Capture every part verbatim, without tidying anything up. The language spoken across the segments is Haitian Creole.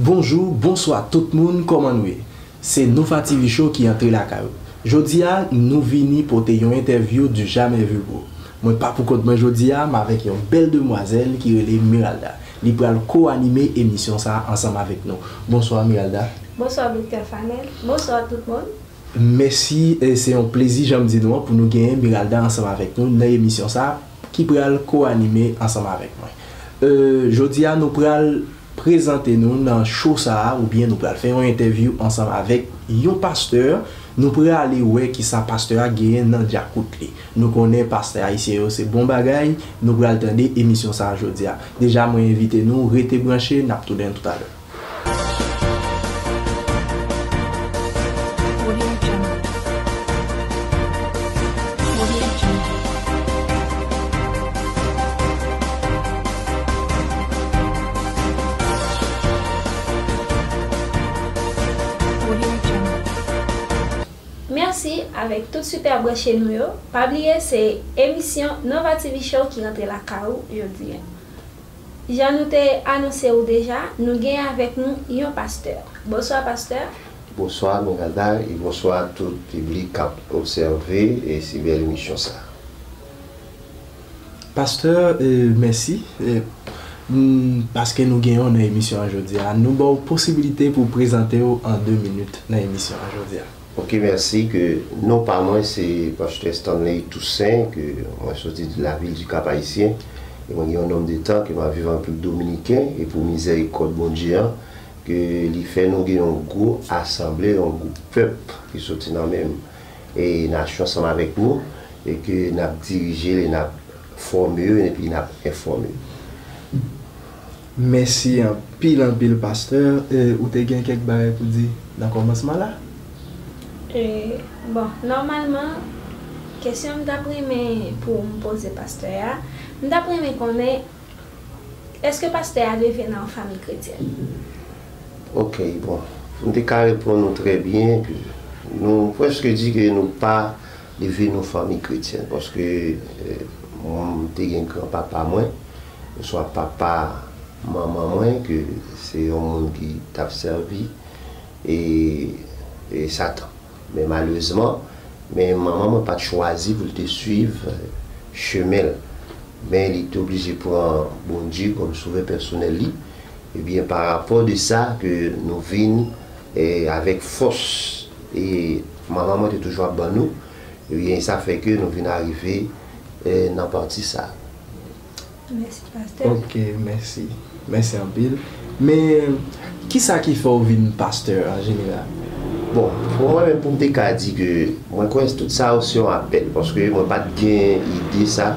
Bonjou, bonswa tout moun, kòman nou ye? Se Nova T V Show ki antre lakay ou. Jodi a, nou vini pote yon entèvyou du jamais vu beau. Mwen pa poukont mwen jodi a, m avèk yon bèl demwazèl ki rele Miralda. Li pral ko-anime emisyon sa a ansanm avèk nou. Bonswa Miralda. Bonswa Doktè Fanel. Bonswa tout moun. Mèsi, e se yon plezi, jan m di nou an, pou nou genyen Miralda ansanm avèk nou nan emisyon sa a, ki pral ko-anime ansanm avèk mwen. E, jodi a, nou pral prezante nou nan show sa a, oubyen nou pral fè yon entèvyou ansanm avèk yon pastè. Nou prale wè kisa pastè a genyen nan djakout li. Nou konnen pastè ayisyen yo se bon bagay, nou pral tande emisyon sa a jodi a. Deja, mwen envite nou, rete branche, n ap tounen toutalè. Mèsi avèk tout sipè branche nou yo. Pa bliye, se emisyon Nova T V Show ki rantre lakay ou jodi a. Jan nou te anonse w deja, nou gen avèk nou yon pastè. Bonswa, pastè. Bonswa, Miralda, e bonswa tout piblik k ap obsève, e, si bèl emisyon sa a. Pastè, e, mèsi, e, m, paske nou genyen w nan emisyon an jodi a. Nou ba w posibilite pou w prezante w an de minit nan emisyon an jodi a. Ok, mèsi. Ke non pa mwen se pastè Stanley Toussaint, ke mwen soti de la ville du Cap-Haïtien, e mwen gen yon nonm de tan ke m ap viv an Repiblik Dominiken, e pou mizèrikòd Bondye an, ke li fè nou gen yon gwo asanble, yon gwo pèp ki soti nan menm, e, nasyon ansanm avèk nou, e ke n ap dirije l, e n ap fòme yo, epi n ap enfòme yo. Mèsi anpil, anpil, pastè. E, ou te gen kèk bagay pou di nan kòmansman la? E, bon, nòmalman, kesyon m t ap renmen pou m poze pastè a, m t ap renmen konnen, èske pastè a leve nan yon fanmi kretyèn? Ok, bon, pou m te ka reponn ou trè byen, ke nou prèske di ke nou pa leve nan fanmi kretyèn, paske, e, mwen, m te gen granpapa mwen, oswa papa manman mwen, ke se yon moun ki t ap sèvi, e, e Satan. Men malerezman, men manman mwen pa t chwazi pou l te swiv, e, chemen l. Men li te oblije pran Bondye kòm sovè pèsonèl li. Ebyen, pa rapò de sa ke nou vin, e, avèk fòs, e manman mwen te toujou ap ban nou, ebyen, sa fè ke nou vin arive, e, nan pati sa. Mèsi, pastè. Ok, mèsi. Mèsi anpil. Men, kisa ki fè w vin pastè an jeneral? Bon, pou mwen menm, pou m te ka di ke mwen kwè tout sa yo se yon apèl, paske mwen pa t gen ide sa,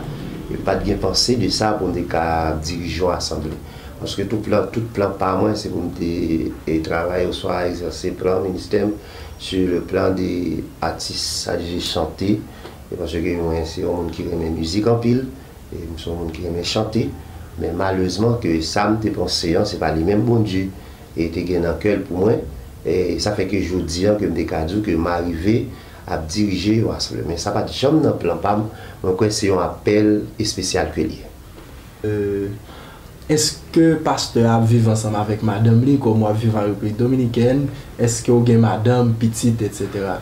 e pa t gen panse de sa pou m te ka dirije yon asanble. Paske tout plan, tout plan pa mwen, se pou m te, e, travay oswa egzèse plan ministè m, sur le plan de atis, sa di chante, e paske mwen se yon moun ki renmen mizik anpil, e m se yon moun ki renmen chante, men malerezman ke sa m te panse an, se pa li menm Bondye, e te gen nan kè l pou mwen, e sa fè ke jodi an ke m te ka di w ke m arive ap dirije yon asanble. Men sa pa t janm nan plan pa m, mwen kwè se yon apèl espesyal ke l ye. E, èske pastè a ap viv ansanm avèk madanm li, kòm w ap viv an Repiblik Dominikèn? Èske w gen madanm, pitit, etsetera?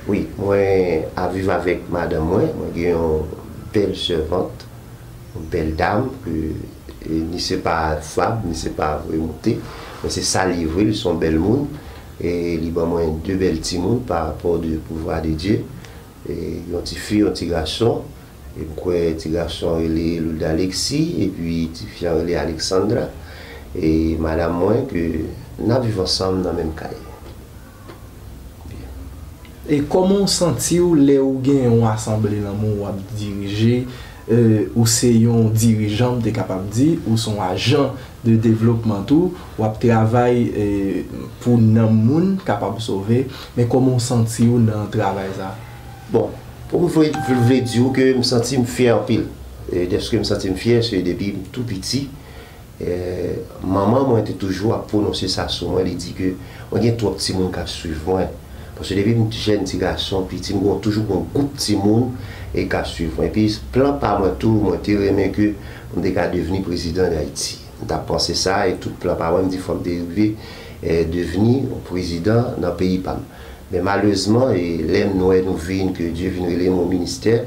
Wi, mwen ap viv avèk madanm mwen. Mwen gen yon bèl sèvant, yon bèl dam, ke, e, ni se pa fab, ni se pa vre moute, men se sa li vre, li se yon bèl moun. E li ban mwen de bèl timoun pa rapò de pouvwa de Dye. E yon ti fi, yon ti gason. E m kwè ti gason an rele Loulda Alexis, epi ti fi an rele Alexandra. E madanm mwen ke n ap viv ansanm nan menm kay. E kòman w santi w lè w gen yon asanble nan men w w ap dirije, e, ou se yon dirijan, m te kapab di, ou se yon ajan de devlopman tou, w ap travay, e, pou nanm moun kapab sove, men kòman w santi w nan travay sa? Bon, pou m vle, vle di w ke m santi m fyè anpil. E dèske m santi m fyè, se depi m tou piti, e, manman mwen te toujou ap pwononse sa sou mwen, li di ke mwen gen twòp timoun k ap swiv mwen. Paske depi m jèn ti gason, piti, m gon, toujou gon gwoup timoun, e, k ap swiv mwen. Epi plan pa mwen tou, mwen te renmen ke m te ka devni prezidan d Ayiti. M t ap panse sa, e tout plan pa mwen, m di fò m te rive, eh, devni yon prezidan nan peyi pa m. Men malerezman, e lè m wè nou vin, ke Dye vin rele m yon ministè,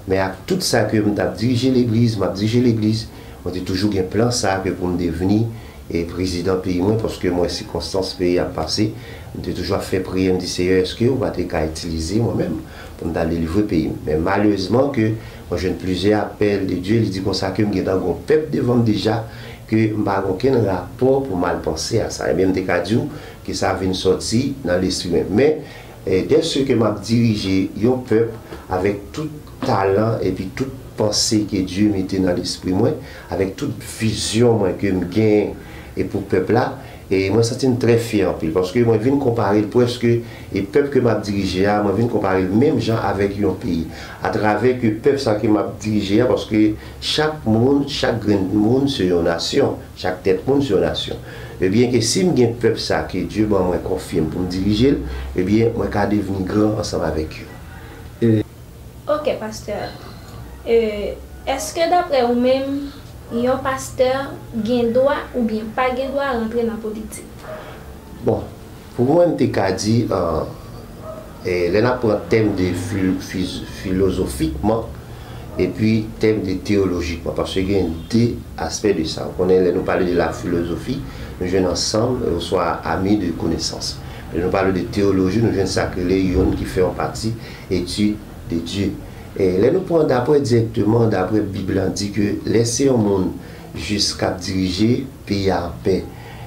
men ak tout sa ke m t ap dirije legliz, m ap dirije legliz, mwen te toujou gen plan sa ke pou m devni, e prezidan peyi mwen, paske m wè sikonstans peyi a ap pase, m te toujou ap fè priyè, m di, Seyè, èske ou pa te ka itilize mwen menm pou m ta delivre peyi m? Men malerezman ke mwen jwenn plizyè apèl de Dye, li di konsa ke m gentan gen yon pèp devan m deja, ke m pa gen okenn rapò pou m al panse a sa. Ebyen, m te ka di w ke sa vin sòti nan lespri mwen. Men, eh, dèske m ap dirije yon pèp avèk tout talan epi tout panse ke Dye mete nan lespri mwen, avèk tout vizyon mwen ke m genyen e pou pèp la, e mwen santi m trè fyè anpil, paske mwen vin konpare l prèske, e pèp ke m ap dirije a, mwen vin konpare l menm jan avèk yon peyi. Atravè ke pèp sa ke m ap dirije a, paske chak moun, chak grenn moun se yon nasyon, chak tèt moun se yon nasyon. Ebyen ke si m gen pèp sa ke Dye ban mwen, konfye m pou m dirije l, ebyen mwen ka devni gran ansanm avèk yo. Ok, pastè. E, èske daprè ou menm, yon pastè gen dwa oubyen pa gen dwa rantre nan politik? Bon, pou mwen, m te ka di, eh, eh, lè n ap pran tèm de fil- fiz- filozofikman epi tèm de teyolojikman, paske gen de aspè de sa. Ou konnen, lè nou pale de la filozofi, nou jwenn ansanm, oswa ami de konesans. Lè nou pale de teyoloji, nou jwenn sa k rele yonn ki fè yon pati etid de Dye. E lè nou pran daprè dirèkteman, daprè Bib lan di ke lè se yon moun jis k ap dirije, peyi a anpè.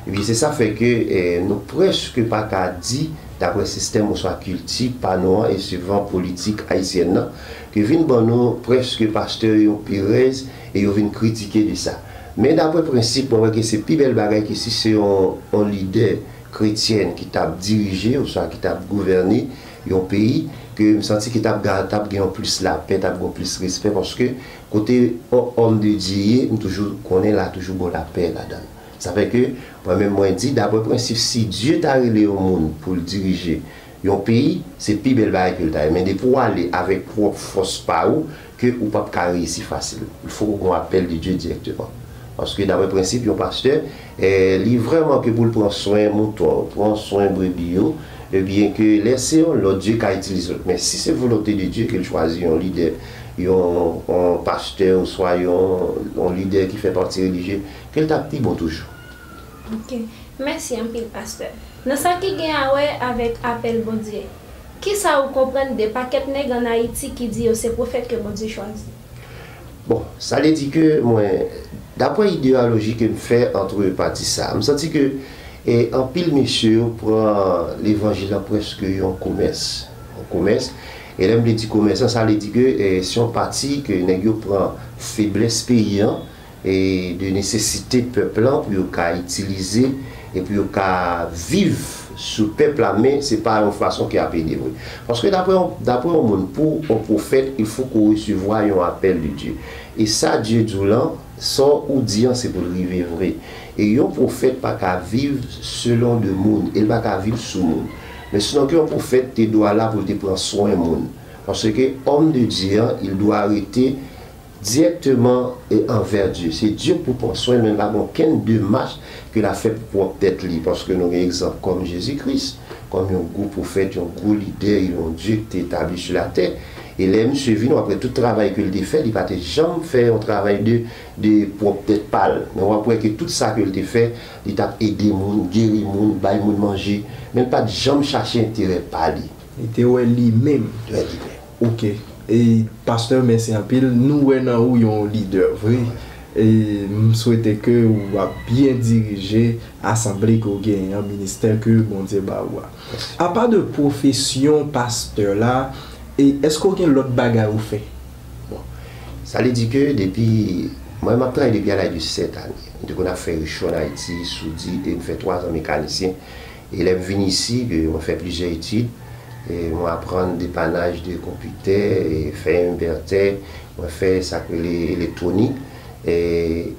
Ebyen, se sa fè ke, eh, nou prèske pa ka di, daprè sistèm oswa kilti pa nou an, e sivan politik ayisyèn nan, ke vin ban nou prèske pastè yo yon perèz e yo vin kritike de sa. Men daprè prensip, mwen wè ke se pi bèl bagay ke si se yon, yon lidè kretyèn ki t ap dirije oswa ki t ap gouvène yon peyi, ke m santi ke t ap ga- t ap gen yon plis lapè, t ap gen yon plis respè, paske kote yon òm de Dye ye, m toujou konnen la toujou gon lapè ladan l. Sa fè ke mwen menm mwen di, daprè prensip, si Dye ta rele yon moun pou l dirije yon peyi, se pi bèl bagay ke l ta ye. Men depi w ale avèk pwòp fòs pa ou, ke ou p ap ka reyisi fasil. Il fo ou gon apèl de Dye dirèkteman. Paske daprè prensip yon pastè, eh, li vrèman ke pou l pran swen mouton yo, pran swen brebi yo, ebyen ke lè se yon lòt, Dye ka itilize l. Men si se volonte de Dye ke l chwazi yon lidè, yon, yon pastè oswa yon, yon lidè ki fè pati relijye, ke l t ap pi bon toujou. Ok. Mèsi anpil, pastè. Nan sa ki gen a wè avèk apèl Bondye, kisa ou konprann de pakèt nèg ann Ayiti ki di yo se pwofèt ke Bondye chwazi? Bon, sa vle di ke mwen, daprè ideyoloji ke m fè antre pati sa, m santi ke, e, anpil mesye yo pran levanjil lan prèske yon komès. Yon komès. E lè m vle di komès lan, sa vle di ke, e, se yon pati ke nèg yo pran feblès peyi an, e de nesesite pèp lan pou yo ka itilize e pou yo ka viv sou pèp la, men se pa yon fason ki ap ede vre. Paske daprè yon, daprè yon moun, pou yon pwofèt, il fo ke w resevwa yon apèl de Dye. E sa Dye di w lan, sa w di an, se pou l rive vre. E yon pwofèt pa ka viv selon de moun, e l pa ka viv sou moun. Men sinon ke yon pwofèt te dwa la pou l te pran swen moun. Paske òm de Dye an, il dwa rete dirèkteman e anvè Dye. Se Dye k pou pran swen l, men l pa gen okenn demach ke l ap fè pou pwòp tèt li, paske nou gen egzanp kòm Jezi Kris, kòm yon gwo pwofèt, yon gwo lidè, yon Dye ki te etabli sou latè. E lè misye vini, w ap wè tout travay ke l te fè, li pa te janm fè yon travay de, de pwòp tèt pa l. Men w ap wè ke tout sa ke l te fè, li t ap ede moun, geri moun, bay moun manje, men l pa t janm chache enterè pa li. Li te wè li menm. Li te wè li menm. Ok. E, pastè, mèsi anpil. Nou wè nan ou yon lidè vre. E m swete ke w ap byen dirije asanble ke w genyen an, ministè ke Bondye ba ou a. Apa de pwofesyon pastè la, e èske w gen lòt bagay ou fè? Bon. Sa vle di ke depi, mwen, m ap travay depi a laj de sèt ane. M te konn ap fè recho ann Ayiti, soudi, e m fè twa zan mekanisyen. E lè m vin isi, ke mwen fè plizyè etid, e mwen aprann depanaj de konpitè, e fè envètè, mwen fè sa k rele elektwonik. E,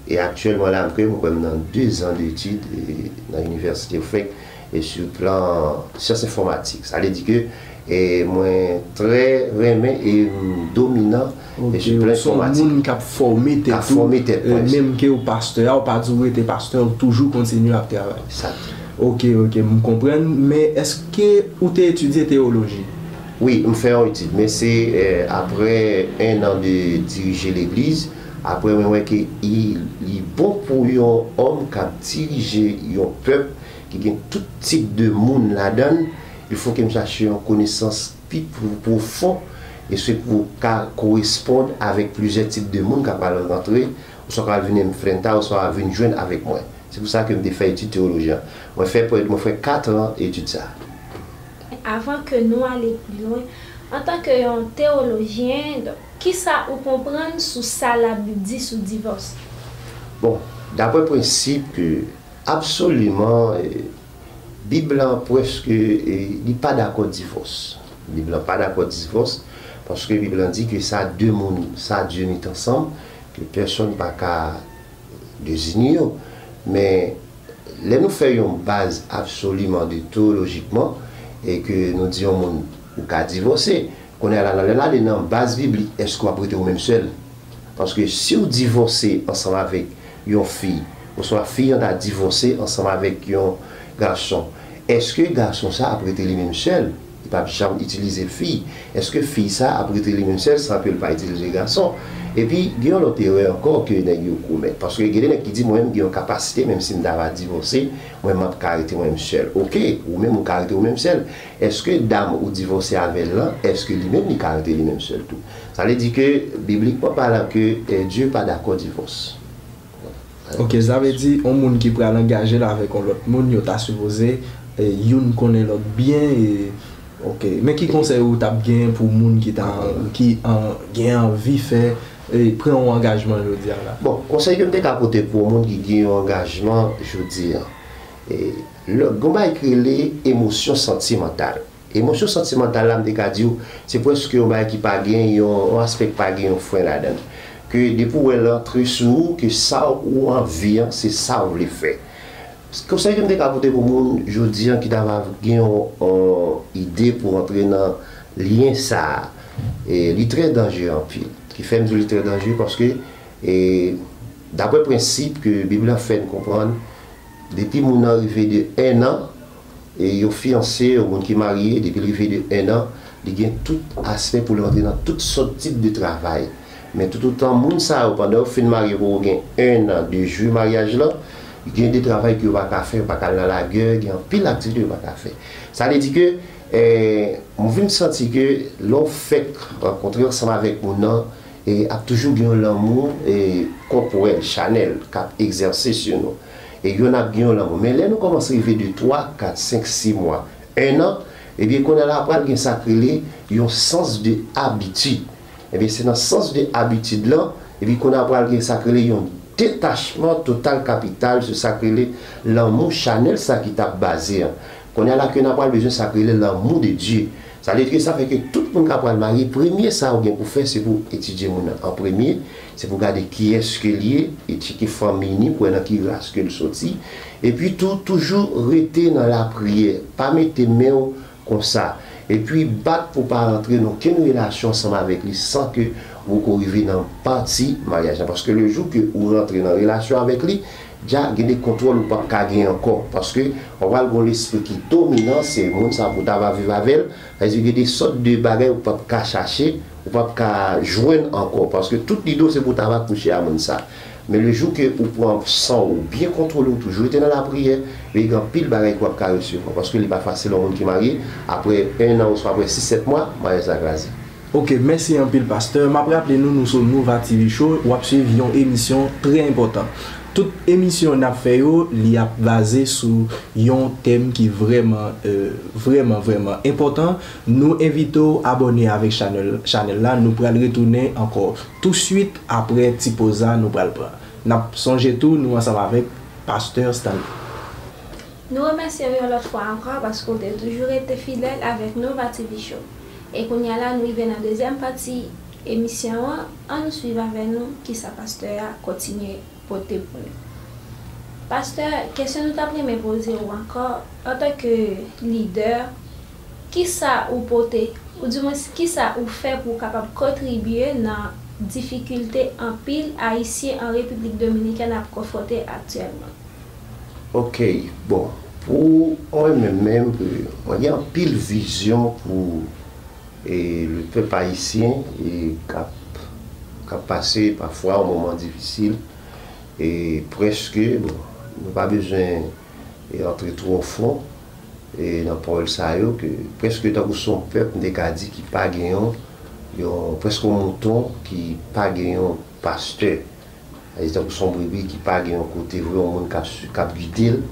e aktyèlman la, m kwè, mwen kwè m nan de zan de etid, e, nan inivèsite, ou fèk, e sou plan syans enfòmatik. Sa vle di ke, e mwen trè renmen e m dominan e sou plan enfòmatik. Ok, ou se yon moun k ap fòme tèt ou. K ap fòme tèt mwen. Menm ke w pastè a, ou pa di w rete pastè, ou toujou kontinye ap travay. Sa. Ok, ok, m konprann, men èske ou te etidye teyoloji? Wi, m fè yon etid, men se eh, apre en an de dirije legliz, apre mwen wè ke i- li bon pou yon òm k ap dirije yon pèp ki gen tout tip de moun ladan l, il faut ke m chache yon konesans pi pwofon, e se pou ka koresponn avèk plizyè tip de moun k ap al rantre, oswa k al vin enfrenta, oswa vin jwenn avèk mwen. Se pou sa ke m te fè etid teyoloji an. Mwen fè prè- mwen fè kat an etid sa a. Avan ke nou ale pi lwen, antanke yon teyolojyen, donk, kisa ou konprann sou sa Labib di sou divòs? Bon, daprè prensip ke absoliman eh, Bib la prèske eh, li pa dakò divòs. Bib la pa dakò divòs paske Bib la di ke sa de moun, sa Dye met ansanm, ke pèsonn pa ka dezini yo. Men lè nou fè yon baz absoliman de teyolojikman e ke nou di yon moun ou ka divòse, kounye a la nan lè l ale nan baz biblik, èske w ap rete ou menm sèl? Paske si w divòse ansanm avèk yon fi, oswa fi an ta divòse ansanm avèk yon gason, èske gason sa ap rete li menm sèl? Li p ap janm itilize fi. Èske fi sa ap rete li menm sèl san ke l pa itilize gason? Epi, gen yon lòt erè ankò ke nèg yo komèt. Paske gen de nèg ki di, mwen menm, gen yon kapasite, menm si m ta va divòse, mwen, m ap ka rete mwen menm sèl. Oke, ou menm, ou ka rete ou menm sèl. Èske dam ou divòse avè l lan, èske li menm, li ka rete li menm sèl tou? Sa vle di ke, biblikman palan, ke eh, Dye pa dakò divòs. Ok, sa vle di yon moun ki pral angaje l avèk yon lòt moun, yo ta sipoze eh, youn konnen lòt byen. E, ok, men ki konsèy ou t ap gen pou moun ki ta ki an, gen anvi fè eh, pran yon angajman jodi a la? Bon, konsèy ke m te ka pote pou yon moun ki gen yon angajman jodi a, eh, lè- gon bagay ki rele emosyon santimantal. Emosyon santimantal la, m te ka di w, se prèske yon bagay ki pa gen yon, yon aspè ki pa gen yon fren ladan l. Ke depi w wè l antre sou ou, ke sa ou anvi an, se sa w vle fè. Konsèy ke m te ka pote pou moun jodi an ki ta va gen yon, yon ide pou antre nan lyen sa a, e li trè danjere anpil. Ki fè m di w li trè danjere, paske e, daprè prensip ke Bib la fè n konprann, depi moun nan rive de en an, e yo fiyanse, yon moun ki marye, depi l rive de en an, li gen tout aspè pou l rantre nan tout sòt tip de travay. Men toutotan moun sa yo, pandan yo fin marye, poko gen en an de jou maryaj lan, gen de travay ke yo pa ka fè, yo pa ka al nan lagè, gen anpil aktivite yo pa ka fè. Sa vle di ke, eh, mwen vin santi ke lè w fèk rankontre ansanm avèk moun nan, e ap toujou gen yon lanmou e kòpwèl, chanèl, k ap egzèse sou nou. E youn ap gen yon lanmou. Men lè nou kòmanse rive de twa, kat, senk, sis mwa, en an, ebyen, kounye a la pral gen sa k rele yon sans de abitid. Ebyen, se nan sans de abitid lan, epi kounye a pral gen sa k rele yon detachman total kapital sou sa k rele lanmou chanèl sa ki t ap baze an. Kounye a la ke n a pral bezwen sa k rele lanmou de Dye. Sa vle di ke sa fè ke tout moun k ap pral marye, premye sa ou gen pou fè, se pou etidye moun nan an premye, se pou gade kiyès ke l ye, e tcheke fanmi ni, pou wè nan ki ras ke l soti. Epi tou, toujou rete nan lapriyè. Pa mete men w konsa. Epi bat pou pa rantre nan okenn relasyon ansanm avèk li san ke ou poko rive nan pati maryaj lan. Paske le jou ke ou rantre nan relasyon avèk li, dja gen de kontwòl ou p ap ka gen ankò. Paske w ap pral gen yon lespri ki dominan, se moun sa pou w ta va viv avè l. Sa vle di gen de sòt de bagay ou p ap ka chache, ou p ap ka jwenn ankò. Paske tout lide w se pou w ta va kouche a moun sa. Men le jou ke ou pran san w, ou byen kontwole, ou toujou rete nan lapriyè, men gen anpil bagay ke w ap ka resevwa. Paske li pa fasil yon moun ki marye, apre en an oswa apre sis, sèt mwa, maryaj la kraze. Ok, mèsi anpil, pastè. M ap raple nou, nou sou Nova T V Show. W ap swiv yon emisyon trè enpòtan. Tout emisyon n ap fè yo, li ap baze sou yon tèm ki vrèman, eh, vrèman, vrèman enpòtan. Nou envite w abòne avèk chanèl, chanèl la. Nou pral retounen ankò touswit apre ti poz la nou pral pran. N ap sonje tou, nou ansanm avèk pastè Stanley. Nou remèsye w yon lòt fwa ankò paske w te toujou rete fidèl avèk Nova T V Show. E kounye a la, nou rive nan dezyèm pati emisyon an. Ann nou swiv avè nou kisa pastè a kontinye pote pou nou. Pastè, kesyon nou t ap renmen poze w ankò, antanke lidè, kisa ou pote, oudimwens kisa ou fè pou w kapab kontribye nan difikilte anpil Ayisyen an Repiblik Dominikèn ap konfwonte aktyèlman? Ok, bon. Pou mwen menm menm, mwen gen anpil vizyon pou e, le pèp ayisyen e k ap k ap pase pafwa yon moman difisil e prèske, bon, nou pa bezwen e antre twò fon e nan pawòl sa yo, ke prèske tankou se yon pèp, m te ka di, ki pa gen yon, yon, prèske yon mouton ki pa gen yon pastè. Sa vle di tankou se yon brebi ki pa gen yon kote vre, yon moun k ap, k ap gide l.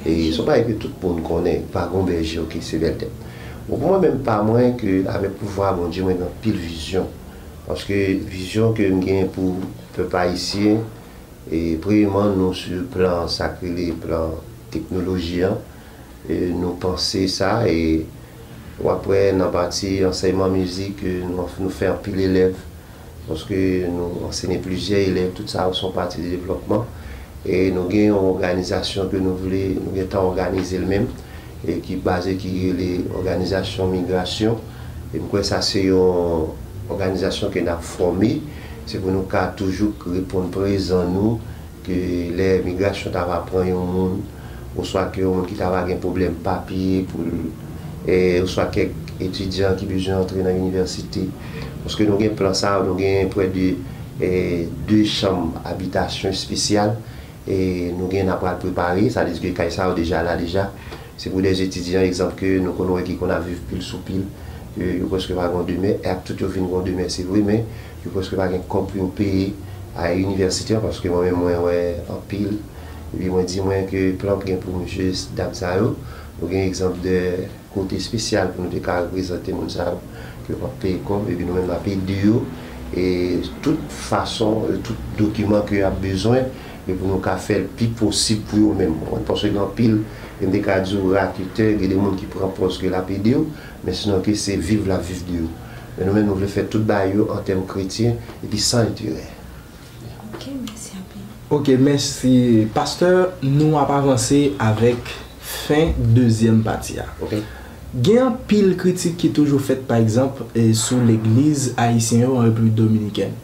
E se yon bagay ke tout moun konnen, pa gen yon bèje, oke, se bèl tèt. Bon, pou mwen menm pa mwen, ke avèk pouvwa Bondye, mwen gen anpil vizyon. Paske vizyon ke m gen pou pèp ayisyen, e premyeman, nou sou plan sa k rele plan teknoloji an, e nou panse sa, e w ap wè nan pati ansèyman mizik, e nou, nou fè anpil elèv, paske nou anseye plizyè elèv, tout sa se yon pati de devlòpman. E nou gen yon òganizasyon ke nou vle, nou gentan òganize l menm, e ki baze, ki rele Òganizasyon Migrasyon. E m kwè sa se yon òganizasyon ke n ap fòme, se pou nou ka toujou reponn prezan nou, ke lè migrasyon ta va pran yon moun, oswa ke yon moun ki ta va gen pwoblèm papye pou l, e, oswa kèk etidyan ki bezwen antre nan inivèsite. Paske nou gen plan sa, nou gen prè de, e, de chanm abitasyon espesyal, e nou gen, n ap pral prepare, sa vle di ke kay sa yo deja la deja. Se pou de etidyan, egzanp, ke nou konn wè ki konn ap viv pil sou pil, ke yo prèske pa gen yon demè, e ak tout yo vin gen yon demè, se vre, men yo prèske pa gen kòb pou yo peye a inivèsite an, paske mwen menm, mwen wè anpil, epi mwen di mwen ke plan k gen pou mesye dam sa yo, nou gen egzanp de kote espesyal pou nou te ka reprezante moun sa yo, ke yo p ap peye kòb, epi nou menm n ap ede yo, e tout fason, e tout dokiman ke y ap bezwen, e pou nou ka fè l pi posib pou yo menm. Ou konprann? Paske gen anpil, e m te ka di w raketè, gen de moun ki pran pòz ke l ap ede w, men sinon ke se viv l ap viv de yo. Men nou menm, nou vle fè tout bagay yo an tèm kretyen, epi san enterè. Ok, mèsi anpil. Ok, mèsi pastè. Nou ap avanse avèk fen dezyèm pati a. Ok. Gen anpil kritik ki toujou fèt, pa egzanp, e, sou legliz ayisyen yo an Repiblik Dominikèn.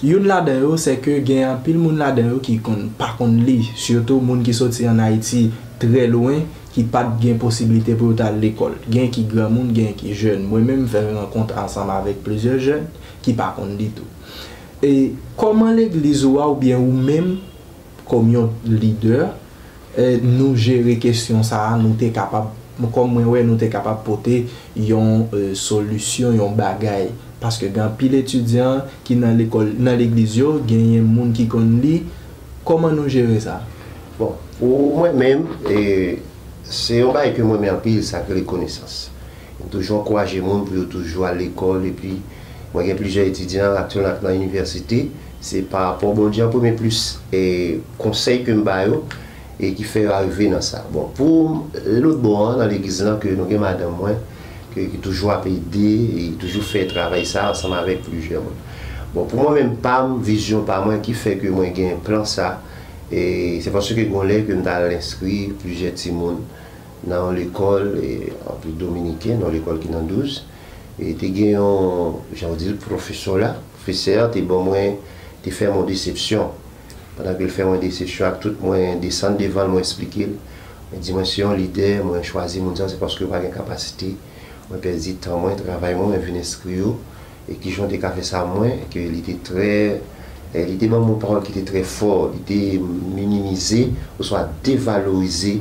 Youn ladan yo, se ke gen anpil moun ladan yo ki konn pa konn li, sitou moun ki soti ann Ayiti trè lwen, ki pa t gen posiblite pou yo t al lekòl. Gen ki granmoun, gen ki jèn. Mwen menm, m fè rankont ansanm avèk plizyè jèn ki pa konn li tou. E kòman legliz ou a oubyen ou menm, kòm yon lidè, e, nou jere kesyon sa a, nou te kapab, kòm mwen wè, nou te kapab pote yon, e, solisyon, yon bagay. Paske gen anpil etidyan ki nan lekòl, nan legliz yo, genyen moun ki konn li. Kòman nou jere sa? Bon, pou mwen menm, e, se yon bagay ke m renmen anpil, sa k rele konesans. M toujou ankouraje moun pou yo toujou al lekòl, epi mwen gen plizyè etidyan aktyèlman k nan inivèsite. Se pa rapò Bondye an premye, plis, e, konsèy ke m ba yo, e ki fè yo arive nan sa. Bon, pou lòt bò an, nan legliz lan, ke nou gen madanm mwen, ke, ki toujou ap ede, e toujou fè travay sa ansanm avèk plizyè moun. Bon, pou mwen menm pa m, vizyon pa mwen ki fè ke mwen gen plan sa, e se paske gen yon lè ke m t al enskri plizyè timoun nan yon lekòl, e, anpil dominiken, nan yon lekòl ki nan douz. E te gen yon, jan w di l, pwofesè la, pwofesè a te ban mwen, te fè m yon desepsyon. Pandan ke l fè mwen desepsyon ak tout, mwen desann devan l, mwen esplike l. Mwen di, mwen se yon lidè, mwen chwazi moun sa, se paske yo pa gen kapasite. Mwen pèdi tan mwen, travay mwen, mwen vin enskri yo. E kijan w te ka fè sa mwen, ke li te trè, e, li te ban m yon pawòl ki te trè fò, li te minimize oswa devalorize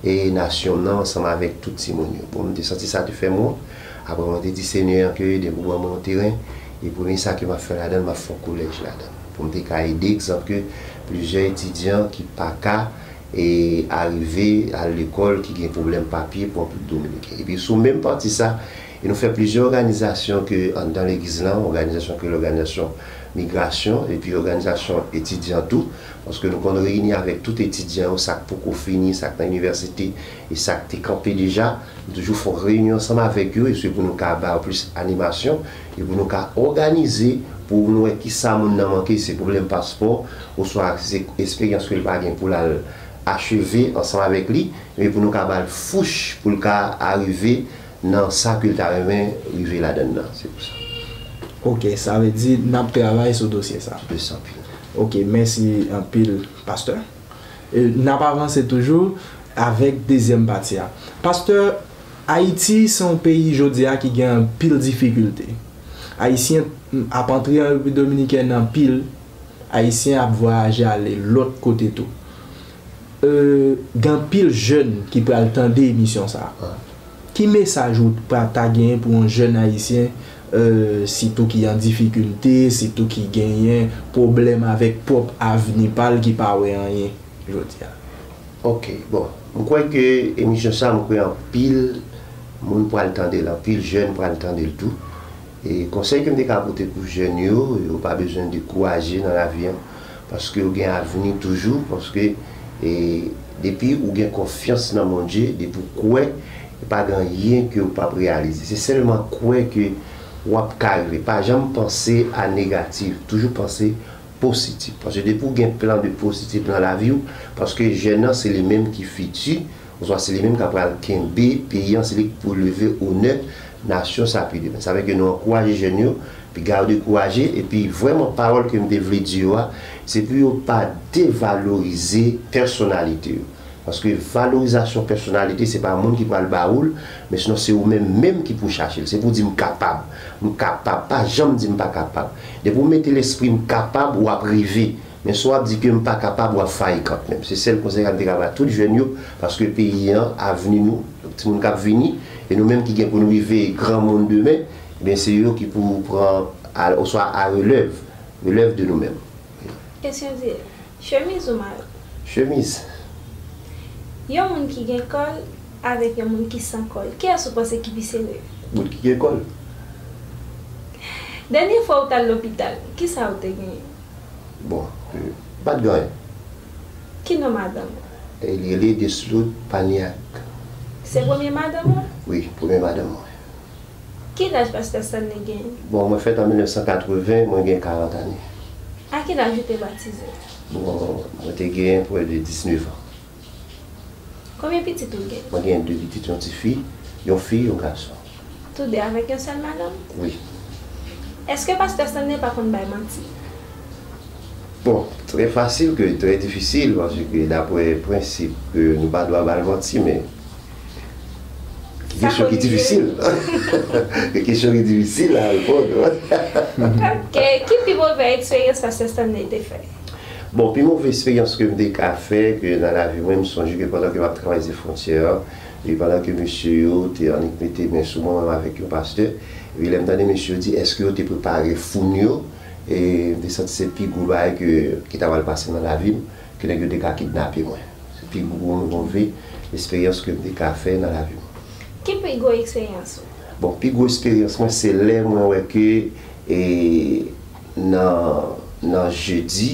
e nasyon m nan ansanm avèk tout timoun yo. Bon, m te santi sa te fè m wont. Apre, mwen te di Senyè an ke depi w ban mwen yon teren, e premye sa ke m ap fè ladan l, m ap fè yon kolèj ladan l. Pou m te ka ede, egzanp, ke plizyè etidyan ki pa ka e arive al lekòl, ki gen pwoblèm papye pou anpil Dominiken. Epi sou menm pati sa, e nou fè plizyè òganizasyon ke anndan legliz lan, òganizasyon ke lòganizasyon migrasyon, epi òganizasyon etidyan tou, paske nou konn reyini avèk tout etidyan yo, sa k poko fini, sa k nan inivèsite, e sa k te kanpe deja. Nou toujou fè yon reyinyon ansanm avèk yo, e se pou nou ka ba yo plis animasyon, e pou nou ka òganize, pou nou wè kisa moun nan manke, se pwoblèm paspò, oswa se esperyans ke l pa gen pou l al acheve ansanm avèk li, men pou nou ka ba l fouch pou l ka arive nan sa ke l ta renmen rive ladan l nan. Se pou sa. Ok, sa vle di n ap travay sou dosye sa. Mèsi anpil. Ok, mèsi anpil, pastè. E, n ap avanse toujou. Avèk dezyèm pati a. Pastè, Ayiti se yon peyi jodi a ki gen anpil difikilte. Ayisyen ap antre an Repiblik Dominikèn anpil, Ayisyen ap vwayaje ale lòt kote tou. E, gen anpil jèn ki pral tande emisyon sa a. Ki mesaj ou ta genyen pou yon jèn Ayisyen, e, sitou ki an difikilte, sitou ki genyen pwoblèm avèk pwòp avni pa l, ki pa wè anyen jodi a? Ok, bon, m kwè ke emisyon sa, m kwè anpil moun pral tande l, anpil jèn pral tande l tou. E konsèy ke m te ka pote pou jèn yo, yo pa bezwen dekouraje nan lavi an, paske yo gen avni toujou, paske e, depi ou gen konfyans nan Bondye, depi w kwè, pa gen anyen ke w p ap reyalize. Se sèlman kwè ke w ap ka rive. Pa janm panse a negatif, toujou panse pozitif. Paske depi w gen plan de pozitif nan lavi w, paske jèn nan se li menm ki fiti, oswa se li menm k ap pral kenbe peyi an, se li ki pou leve onè nasyon sa pi demen. Sa vle ke nou ankouraje jèn yo, piga yo dekouraje, epi vrèman pawòl ke m te vle di yo a, se pou yo pa devalorize pèsonalite yo. Paske valorizasyon pèsonalite, se pa moun ki pral ba ou l, men sinon se ou menm menm ki pou chache l. Se pou w di m kapab. M kapab. Pa janm di m pa kapab. Depi w mete lespri m kapab, w ap rive. Men si w ap di ke m pa kapab, w ap fayi kantmenm. Se sèl konsèy sa m te ka ba tout jèn yo, paske peyi an, avni nou, timoun k ap vini, e nou menm ki gen pou nou rive granmoun demen, ebyen se yo ki pou pran, a, oswa a relèv, relèv de nou menm. Kesyon diyè. Chemiz ou mayo? Chemiz. Yon moun ki gen kòl avèk yon moun ki san kòl, kiyès ou panse ki pi serye? Moun ki gen kòl. Dènye fwa ou t al lopital, kisa ou te genyen? Bon, e, pa t gen anyen. Ki non madanm ou? E li rele Desloud Paniak. Se premye madanm ou? Wi, premye madanm mwen. Ki laj pastè Stanley genyen? Bon, mwen fèt an mil nèf san katreven, mwen gen karant ane. A ki laj ou te batize? Bon, mwen te gen prè de diznèf an. Konbyen pitit ou gen? Mwen gen de pitit, yon ti fi, yon fi, yon gason. Tou de avèk yon sèl madanm? Wi. Èske pastè Stanley pa konn bay manti? Bon, trè fasil ke trè difisil, paske daprè prensip ke nou pa dwa ba l manti, men ki kesyon ki difisil. Ki kesyon ki difisil a reponn. Ok, ki pi move eksperyans pastè Stanley te fè? Bon, pi move eksperyans ke m te ka fè ke nan lavi mwen, m sonje ke pandan ke m ap travèse fwontyè an, e pandan ke mesye yo te annik mete men sou mwen, menm avèk yon pastè, epi lè m tande mesye yo di, èske yo te prepare foun yo, e m te santi se pi gwo bagay ke, ki ta pral pase nan lavi m, ke nèg yo te ka kidnape mwen. Se pi gwo move eksperyans ke m te ka fè nan lavi mwen. Ki pi gwo eksperyans ou? Bon, pi gwo eksperyans mwen, se lè mwen wè ke, e, nan, nan jedi,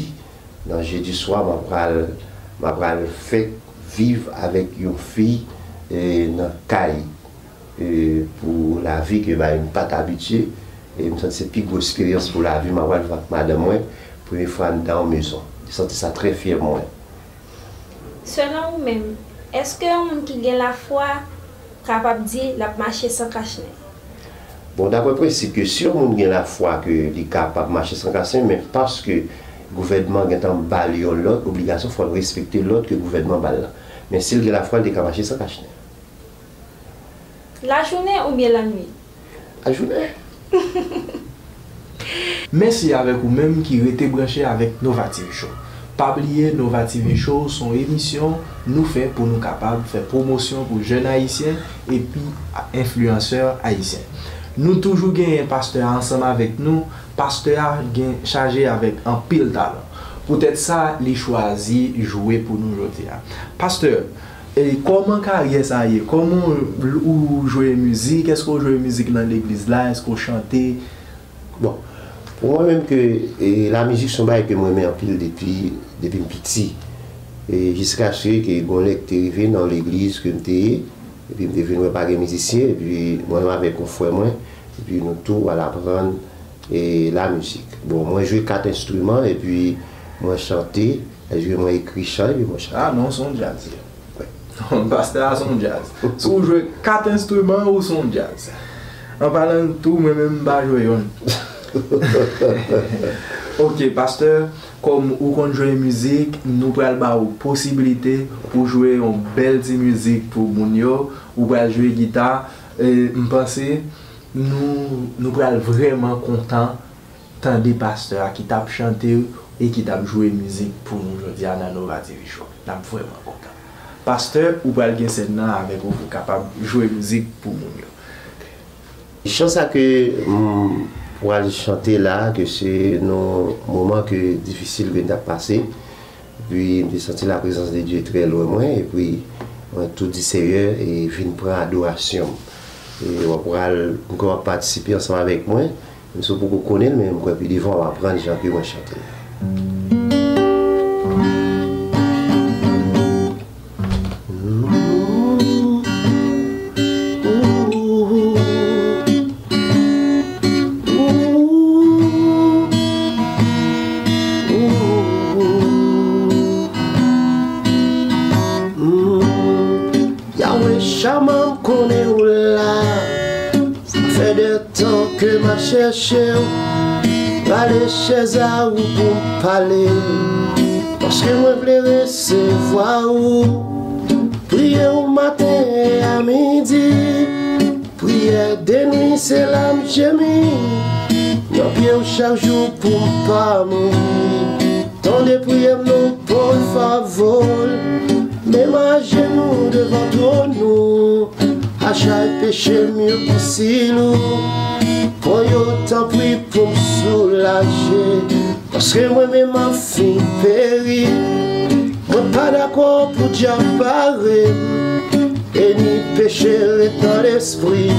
nan jedi swa, m ap pral, m ap pral fèk viv avèk yon fi, e, nan kay, e, pou lavi ke bay m pa t abitye. E m santi se pi gwo eksperyans pou lavi m, m ap pral viv ak madanm mwen, premye fwa anndan yon mezon. M santi sa trè fyè pou mwen. Selon ou menm, èske yon moun ki gen lafwa kapab di l ap mache san kachnen? Bon, daprè prensip ke si yon moun gen lafwa ke li kapab mache san kachnen, men paske gouvènman gentan ba l yon lòd, obligasyon fò l respekte lòd ke gouvènman ba l la. Men si l gen lafwa, l te ka mache san kachnen. Lajounen oubyen lannwit? Lajounen. Mèsi avèk ou menm ki rete branche avèk Nova T V Show. Pa bliye Nova T V Show se yon emisyon nou fè pou nou kapab fè pwomosyon pou jèn ayisyen epi enfliyansè ayisyen. Nou toujou genyen pastè a ansanm avèk nou. Pastè a gen chaje avèk anpil talan. Poutèt sa, li chwazi jwe pou nou jodi a. Pastè, e kòman karyè sa ye? Kòman ou jwe mizik? Èske ou jwe mizik nan legliz la? Èske ou chante? Bon, pou mwen menm ke e, lamizik se yon bagay ke mwen renmen anpil depi, depi m piti. E jiskaske ke gon lè k te rive nan yon legliz ke m te ye, epi m te vin wè pa gen mizisyen, epi mwen menm avèk yon frè mwen, epi nou tou al aprann e, lamizik. Bon, mwen jwe kat enstriman, epi mwen chante, èske mwen ekri chan, epi mwen chante. Ah non, se yon djaz. Pastè a se yon djaz. Si w jwe kat enstriman, ou se yon djaz. An palan tou, mwen menm m pa jwe yonn. Ok, pastè, kòm ou konn jwe mizik, nou pral ba ou posibilite pou jwe yon bèl ti mizik pou moun yo. Ou pral jwe gita. E, m panse nou, nou pral vrèman kontan tande pastè a ki t ap chante e ki t ap jwe mizik pou nou jodi a nan Nova T V Show. N ap vrèman kontan. Pastè, ou pral gen sèn nan avèk ou pou w kapab jwe mizik pou moun yo. Chan sa ke m pral chante la, ke se nan moman ke difisil ke m t ap pase, epi m te santi la prezans de Dye trè lwen mwen, epi mwen tou di Seyè, e vin pran adorasyon m. E w ap pral, m kwè w ap patisipe ansanm avèk mwen, menm si w poko konnen l, men m kwè pi devan w ap aprann jan ke mwen chante l. Yahweh Shammah, m konnen ou la. Sa fè de tan ke m ap chèche w. Rale chèz a ou pou m pale. Paske mwen vle resevwa ou. Priye w maten e a midi. Priyè de nwi se la m jemi. Nan pye w chak jou pou m pa mouri. Tande priyè m non, por favor. Menm ajenou devan twòn ou. A chay peche m yo ki si lou. Pran yo tanpri pou m soulaje. Paske mwen menm m ap fin peri. Mwen pa dakò pou dyab bare m. E ni peche ret nan lespri m.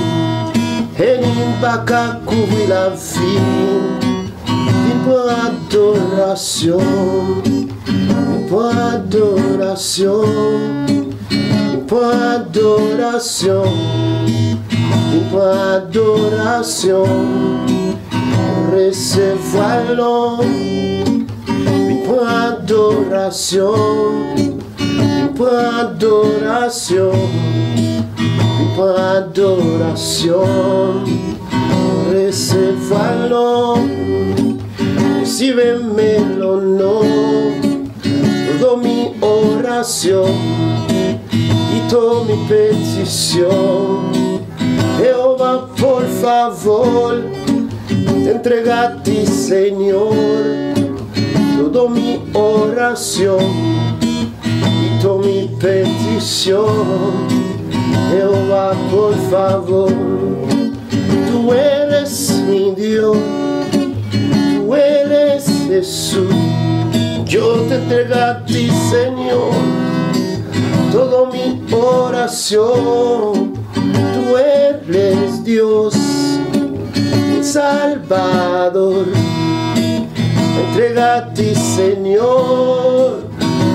E ni m pa ka kouvri lavi m. Vin pran adorasyon. Vin pran adorasyon. Vin pran adorasyon. Vin pran adorasyon. Resevwa l non. Vin pran adorasyon. Vin pran adorasyon. Vin pran adorasyon. Resevwa l non. Recibe mi lo no. Todo mi oración y toda mi petición. Jehová, por favor, te entrego a ti, Señor, toda mi oración y toda mi petición. Jehová, por favor, tú eres mi Dios, tú eres Jesús. Yo te entrego a ti, Señor, toda mi oración. Tú eres Dios, mi Salvador. Entrego a ti, Señor,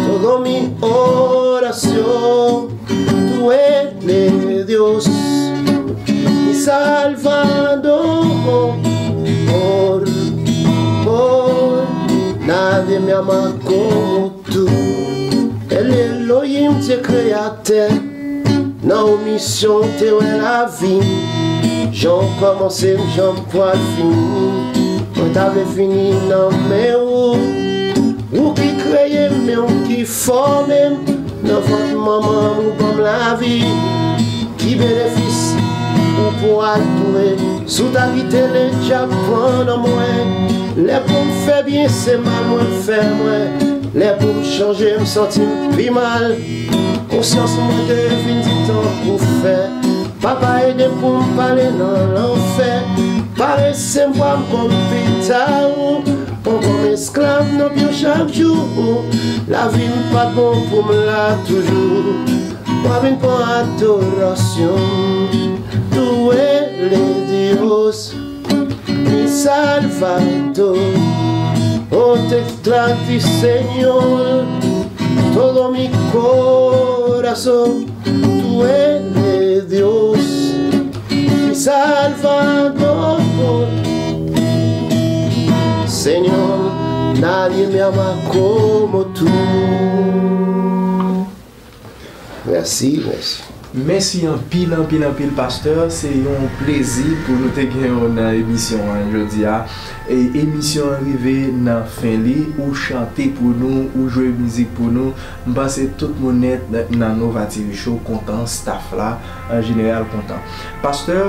toda mi oración. Tú eres Dios, mi Salvador. Oh, nadie me ama como tú. El Elohim, Dye kreyatè. Nan yon misyon te wè lavi m. Jan w kòmanse m, jan m pral fini. Mwen ta vle fini nan men ou. Ou ki kreye m, men ou ki fòme m. Nan vant manman m, ou ban m lavi. Ki benefis ou pral twouve si w ta kite ledyab pran nan mwen? Lè pou m fè byen, se mal mwen fè mwen. Lè pou m chanje, m santi m pi mal. Konsyans mwen te vin di tan pou fè. Papa, ede pou m pa ale nan lanfè. Parese m vwa m kòm pita ou. Pran kòm esklav nan pye w chak jou. Lavi m pa t bon pou m la toujou. Mwen vin pran adorasyon. Tú eres Dios, mi Salvador. Oh, te entrego a ti, Señor, todo mi corazón. Tú eres Dios, mi Salvador. Señor, nadie me ama como tú. Mèsi, mèsi. Mèsi anpil, anpil, anpil, pastè. Se yon plezi pou nou te gen w nan emisyon an jodi a. E emisyon an rive nan fen li. Ou chante pou nou, ou jwe mizik pou nou. M panse tout moun nèt nan Nova T V Show kontan, staff la an jeneral kontan. Pastè,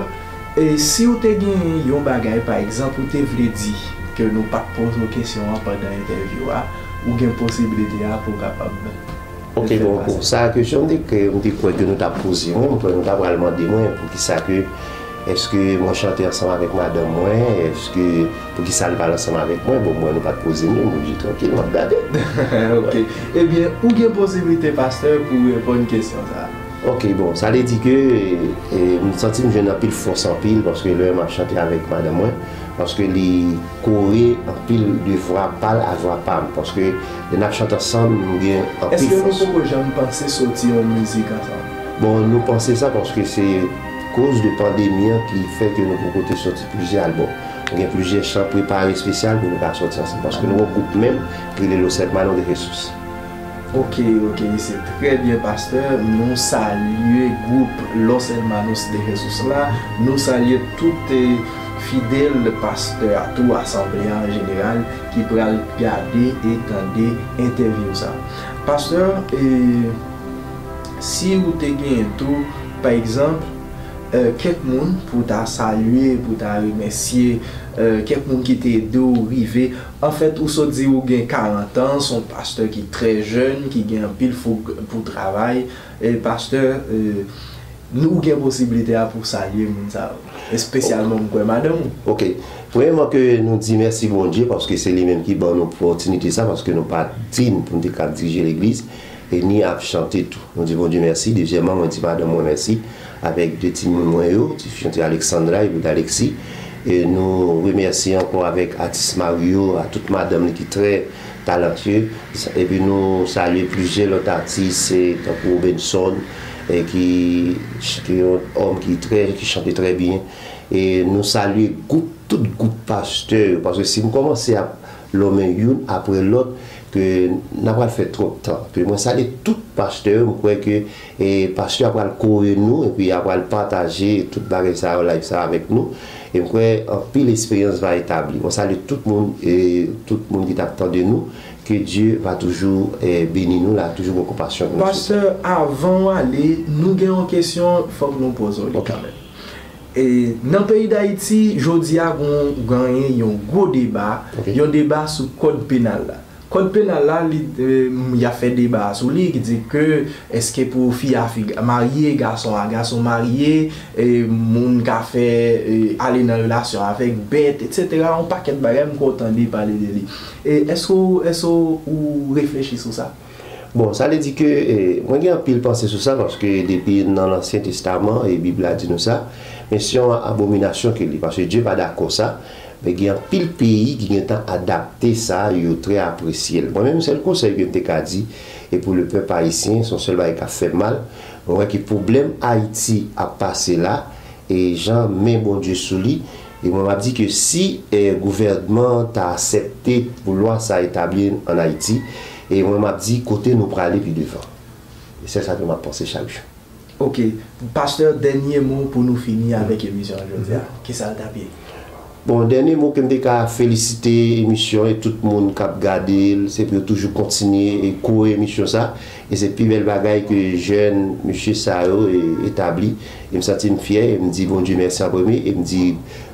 e si w te gen yon bagay, pa egzanp, ou te vle di ke nou pa t poze w kesyon an pandan entèvyou a, ou gen posiblite a pou w kapab Ok, bon, bon, sa kesyon m te kre, m te kwè ke nou t ap poze mwen, m kwè nou ta pral mande mwen poukisa ke, èske mwen chante ansanm avèk madanm mwen, èske poukisa l pa al ansanm avèk mwen, bon, mwen nou pa t poze m li, m oblije trankil, m ap gade. Ok. Ebyen, ou gen posiblite, pastè, pou w reponn kesyon sa a. Ok, bon, sa vle di ke e, m santi m jwenn anpil fòs anpil, paske lè m ap chante avèk madanm mwen, paske li kore anpil de vwa pa l a vwa pa m, paske lè n ap chante ansanm, nou gen anpil fòs. Èske nou poko janm panse soti yon mizik ansanm? Bon, nou panse sa paske se koz de pandemi an ki fè ke nou poko te soti plizyè albòm. Nou gen plizyè chan prepare espesyal pou nou ka soti ansanm, paske nou gen yon gwoup menm ki rele Los Hermanos de Jesus. Ok, ok, se trè byen, pastè. Nou salye gwoup Los Hermanos de Jesus la. Nou salye tout eh, fidèl pastè a tou, asanble a an jeneral, ki pral gade e tande entèvyou sa. Pastè, eh, si ou te genyen tou, pa egzanp, eh, kèk moun pou ta salye, pou ta remèsye, eh, kèk moun ki te ede w rive, Anfèt, ou sot di ou gen karant an, se yon pastè ki trè jèn, ki gen anpil foug pou travay. E pastè, e, nou gen posiblite a pou salye moun sa yo, espesyalman m kwè madanm ou. Ok. Premyèman ke nou di mèsi Bondye paske se li menm ki ban nou opòtinite sa, paske nou pa dign pou nou te ka dirije legliz e ni ap chante tou. Nou di Bondye mèsi. Dezyèmman, mwen di madanm mwen mèsi avèk de timoun mwen yo, ti fi an ti Alexandra epi Alexis. E nou remèsye ankò avèk atis Mario, a tout madanm li ki trè talantye. Epi nou salye plizyè lòt atis, e, tankou Robenson, e, ki, ki yon òm ki trè, ki chante trè byen. E nou salye gwoup, tout gwoup pastè yo, paske si m kòmanse ap lonmen youn apre lòt, ke n a pral fè twòp tan. Ke mwen salye tout pastè yo, m kwè ke, e, pastè a pral kore nou, epi a pral pataje tout bagay sa yo, live sa avèk nou. E m kwè anpil esperyans va etabli. Mwen salye tout moun, e, tout moun ki t ap tande nou. Que Dieu va toujours, e, beni nou, l a toujou gen konpasyon pou nou. Pastè, avan w ale, nou gen yon kesyon, fòk nou poze w li kanmenm. E, nan peyi Dayiti, jodi a, gon, genyen yon gwo deba, Ok. yon deba sou kòd penal la. Kòd penal la, li, e, y ap fè deba sou li, ki di ke èske pou fi a fi marye, gason a gason marye, e, moun ka fè, e, ale nan relasyon avèk bèt, etsetera. Yon pakèt bagay, m ko tande pale de li. E, èske w, èske w, ou reflechi sou sa? Bon, sa vle di ke, e, mwen gen anpil panse sou sa, paske depi nan Ansyen Testaman, e Bib la di nou sa, men se yon abominasyon ke li, paske Dye pa dakò sa, men gen anpil peyi ki gentan adapte sa, yo trè apresye l. Mwen menm, sèl konsèy ke m te ka di, e pou le pèp ayisyen, se yon sèl bagay k ap fè m mal, mwen wè ke pwoblèm Ayiti ap pase la, e jan men Bondye sou li, e mwen m ap di ke si, e, gouvènman ta aksepte pou lwa sa etabli ann Ayiti, e mwen m ap di kote nou prale pi devan. E se sa ke m ap panse chak jou. Ok, pastè, dènye mo pou nou fini avèk emisyon an jodi a. Kisa l t ap ye? Bon, dènye mo ke m te ka felisite emisyon e tout moun k ap gade l, se pou yo toujou kontinye e kore emisyon sa. E se pi bèl bagay ke jèn mesye sa yo e, etabli. E m santi m fyè, e m di Bondye mèsi an premye, e m di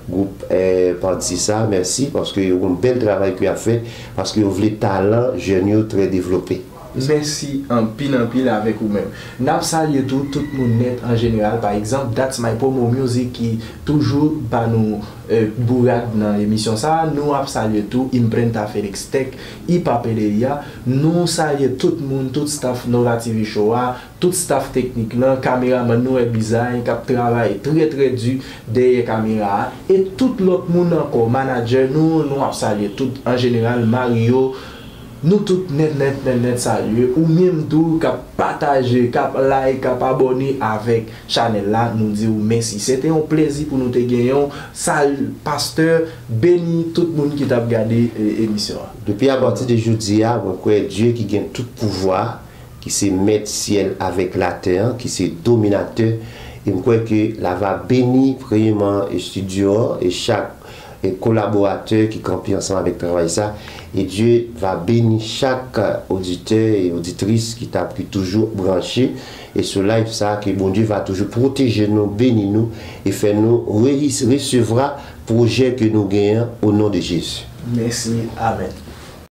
gwoup, eh, Padi sa mèsi, paske yo gon bèl travay ke y ap fè, paske yo vle talan jèn yo trè devlope. Mèsi anpil, anpil avèk ou menm. N ap salye tou, tout moun nèt an jeneral, pa egzanp, That's My Promo Music ki toujou ba nou, eh, bourad nan emisyon sa. Nou ap salye tou Imprenta Felix Tech, Ipa Peleria. Nou salye tout moun, tout staff Nova T V Show a, tout staff teknik lan, kameramann nou Bizay k ap travay trè, trè di dèyè kamera a, e tout lòt moun ankò, manadjè nou, nou ap salye tout an jeneral, Mario, nou tout nèt, nèt, nèt, nèt salye. Ou menm tou k ap pataje, k ap like, k ap abòne avèk chanèl la, nou di w mèsi. Se te yon plezi pou nou te genyen w. Sal-, pastè, beni tout moun ki t ap gade, e, emisyon an. Depi apati de jodi a, mwen kwè Dye ki gen tout pouvwa, ki se mèt syèl avèk latè an, ki se dominatè. E m kwè ke la va beni premyèman estidyo an e chak e kolaboratè ki kanpe ansanm avèk travay sa. E Dye va beni chak oditè e oditris ki t ap ki toujou branche e sou live sa, ke Bondye va toujou pwoteje nou, beni nou e fè nou reyis- resevwa pwojè ke nou genyen o non de Jezi. Mèsi, amèn.